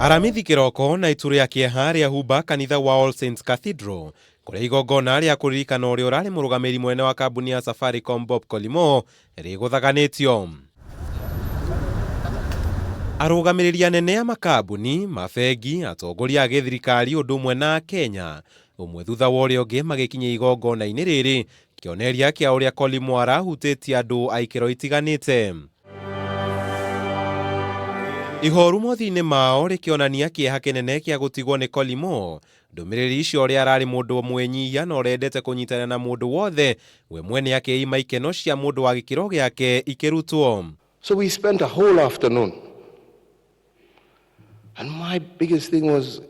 Aramithi kĩroko na itu rĩa kĩeha rĩa huba kanitha wa All Saints Cathedral kũrĩa igongona rĩa kũririkana ũrĩa ũrarĩ mũrũgamĩrĩri mũnene wa kambuni ya Safaricom Bob Collymore rĩgũthaganĩtio. Arũgamĩrĩri anene a makambuni, mabengi, atongoria a gĩthirikari ũndũ ũmwe na Akenya ũmwe thutha wa ũrĩa ũngĩ magĩkinya igongona-inĩ rĩrĩ kĩonereria kĩa ũrĩa Collymore arahutĩtie andũ a ikĩro itiganĩte. Ihoru mothiũ-inĩ mao rĩkĩonania kĩeha kĩnene kĩa gũtigwo nĩ Collymore. Ndũmĩrĩri icio ũrĩa ararĩ mũndũ mwĩnyihia na ũrendete kũnyitanĩra na mũndũ wothe we mwene akĩima ikeno cia mũndũ wa gĩkĩro gĩake ikĩrutwo. So we spent a whole afternoon. And my biggest thing was,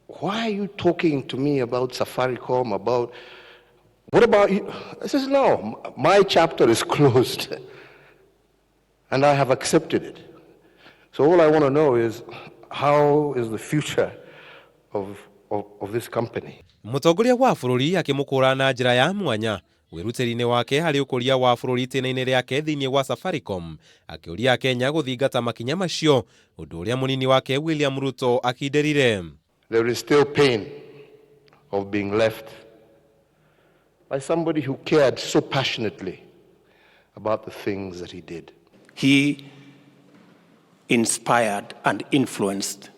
why are you talking to me about Safaricom, about, what about you? I says, no, my chapter is closed. And I have accepted it. So all I want to know is, how is the future of this company? Mũtongoria wa bũrũri akĩmũkũra na njĩra ya mwanya wĩrutĩri-inĩ wake harĩ ũkũria wa bũrũri itĩna-inĩ rĩake thĩinĩ wa Safaricom, akĩũria Akenya gũthingata makinya macio, ũndũ ũrĩa mũnini wake William Ruto akindĩrire. There is still pain of being left by somebody who cared so passionately about the things that he did. He inspired and influenced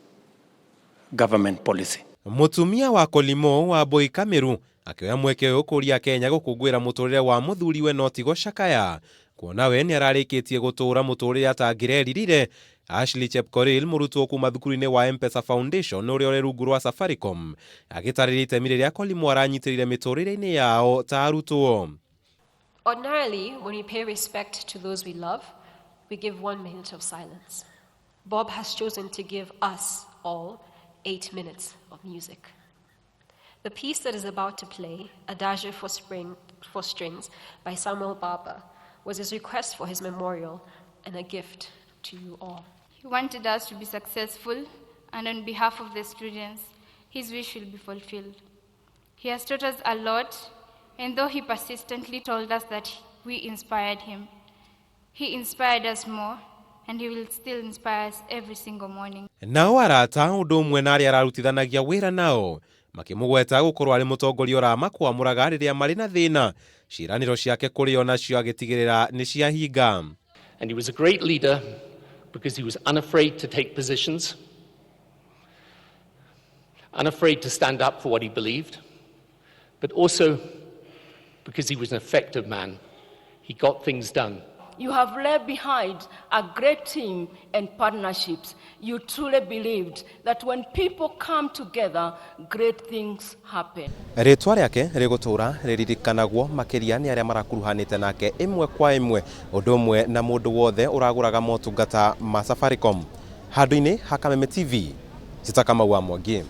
government policy. Mũtumia wa Collymore wa Mbui Kamiru akĩoya mweke ũyũ kũria Kenya gũkũngũĩra mũtũrĩre wa mũthuriwe no ti gũcakaya, kuona we nĩ ararĩkĩtie gũtũra mũtũrĩre atangĩreririre. Ashley Chepkorir, mũrutwo kuma thukuru-inĩ wa M-Pesa Foundation ũrĩa ũrĩ rungu rwa Safaricom, agĩtarĩria itemi rĩrĩa Collymore aranyitĩrĩire mĩtũrĩre-inĩ yao ta arutwo. Ordinarily, when we pay respect to those we love, we give 1 minute of silence. Bob has chosen to give us all 8 minutes of music. The piece that is about to play, Adagio for Strings by Samuel Barber, was his request for his memorial and a gift to you all. He wanted us to be successful, and on behalf of the students, his wish will be fulfilled. He has taught us a lot, and though he persistently told us that we inspired him, he inspired us more, and he will still inspire us every single morning. Nao arata ũndũ ũmwe na arĩa ararutithanagia wĩra nao makĩmũgweta gũkorwo arĩ mũtongoria ũramakwamũraga rĩrĩa marĩ na thĩna, ciĩranĩro ciake kũrĩ o nacio agĩtigĩrĩra nĩ ciahinga. And he was a great leader because he was unafraid to take positions, unafraid to stand up for what he believed, but also because he was an effective man. He got things done. You have left behind a great team and partnerships. You truly believed that when people come together, great things happen. Rĩtwa rĩake rĩgũtũra rĩririkanagwo makĩria nĩ arĩa marakuruhanĩte nake ĩmwe kwa ĩmwe, ũndũ ũmwe na mũndũ wothe ũragũraga motungata ma Safaricom. Handũ-inĩ ha Kameme TV, Njĩta Kamau wa Mwangi.